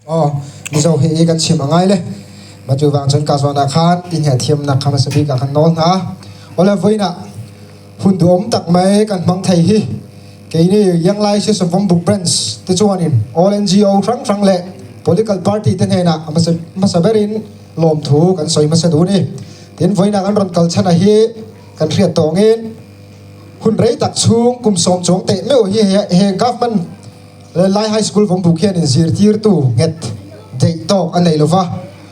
Aw, Mizo hi i kan chim a ngai le. Mah cu vang cun ka zawn ah khan i hngalhthiamnak kha hmasa bik ah kan nawl hna. Awle voin ah hun duhawm tak mai kan hmang thei hi kei nih Young Lai Sisavong Book Branch te chuan in all NGO hrang hrang le political party te hnenah hmasa hmasa ber in lawmthu kan sawi hmasa duh ni. Tin voin ah kan rawn kal chan a hi kan hriat tawng in hun rei tak chung kum sawm chuang teh meuh hi he government Lai High School Vawmbuk hianin zirtirtu nghet deih tawk a nei lova,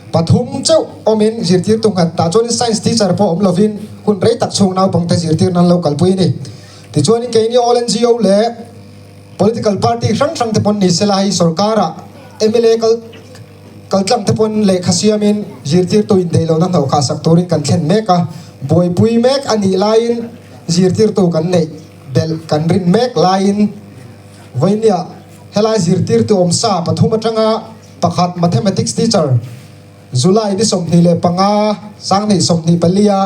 pathum chauh awmin zirtirtu nghat tah chuanin Science teacher pawh awm lovin hun rei tak chhung naupangte zirtirna an lo kalpui a ni. Tichuanin keini All NGO leh Political Party hrang hrang te pawn ni sela hei sorkara mla kal kaltlang te pawn lehkha siamin zirtirtu indeih lohna hnawhkhah sak turin kan thlen mek a, buaipui mek a nih laiin zirtirtu kan neih belh kan rin mek laiin Vawinia helai zirtirtu awmsa pathum atanga pakhat Mathematics teacher July ni 25 2024 a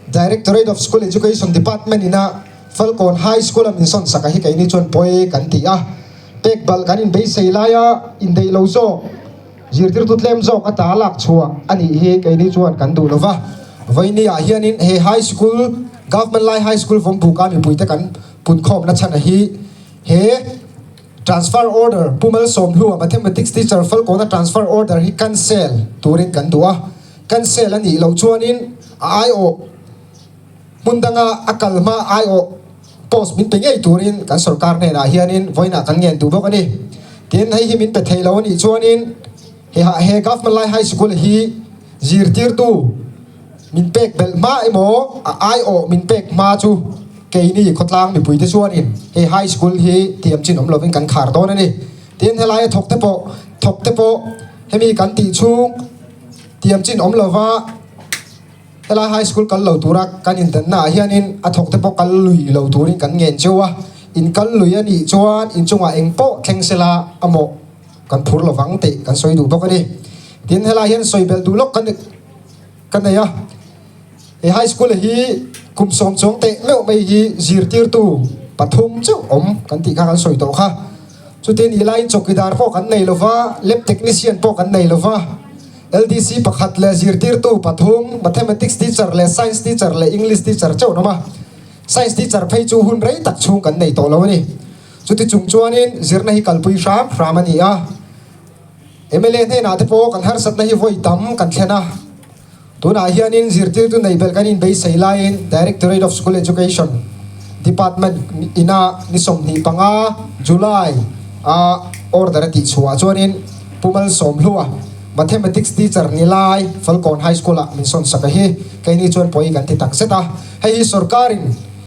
Directorate of School Education Department ina Falkawn High School a min sawn sak a hi keini chuan pawi kan ti a, pek balh kan inbeisei laia indeih lo zawk zirtirtu tlem zawk a ta lak chhuah a nih hi keini chuan kan duh lova. Vawinia hianin he High School Government Lai High School Vawmbuka mipuite kan Punkhawmna chhan a hi he transfer order Pu Malsawmhlua Mathematics teacher Falkawna transfer order hi cancel turin kan duh a, cancel a nih loh chuanin a aiawh hmun danga a kal hma aiawh post min pe ngei turin kan sorkar hnenah hianin vawiinah kan ngen duh bawk a ni. Tin, hei hi min pe thei lo a nih chuanin he he Government Lai High School hi zirtirtu Min pek belh hma emaw a aiawh min pek hma chu keini khawtlang mipuite chuanin hei high school hi tiam chin awm lovin kan khar dawn a ni. Tin, helaia thawk te pawh thawk te pawh hemi kan tih chhung tiam chin awm lova helai high school kal lo tura kan indanna ah hianin a thawk te pawh kal lui lo turin kan ngen cheu a, in kal lui a nih chuan inchungah eng pawh thleng sela a mawh kan phur lovang tih kan sawi duh bawk a ni. Tin, helai hian sawi belh duh lawk kan. Ka nei a, he high school hi kum sawm chuang teh meuh mai hi zirtirtu pathum chauh awm kan tih kha kan sawi tawh kha. Chutin i laiin chawkidar pawh kan nei lova, lab technician pawh kan nei lova, LDC pakhat leh zirtirtu pathum, mathematics teacher leh science teacher leh english teacher chauh an awm a. Science teacher phei chu hun rei tak chhung kan nei tawh lo a ni. Chuti chung chuanin zirna hi kalpui hram hram a ni a. Mla hnenah te pawh kan harsatna hi vawi tam kan thlen a, tunah hianin zirtirtu nei belh kan inbeisei laiin Directorate of School Education Department ina ni 25 July a order a tih chhuah chuanin Pu Malsawmhlua Mathematics teacher ni lai Falkawn High School ah min sawn sak a hi keini chuan pawi kan ti tak zet a, hei hi sorkarin.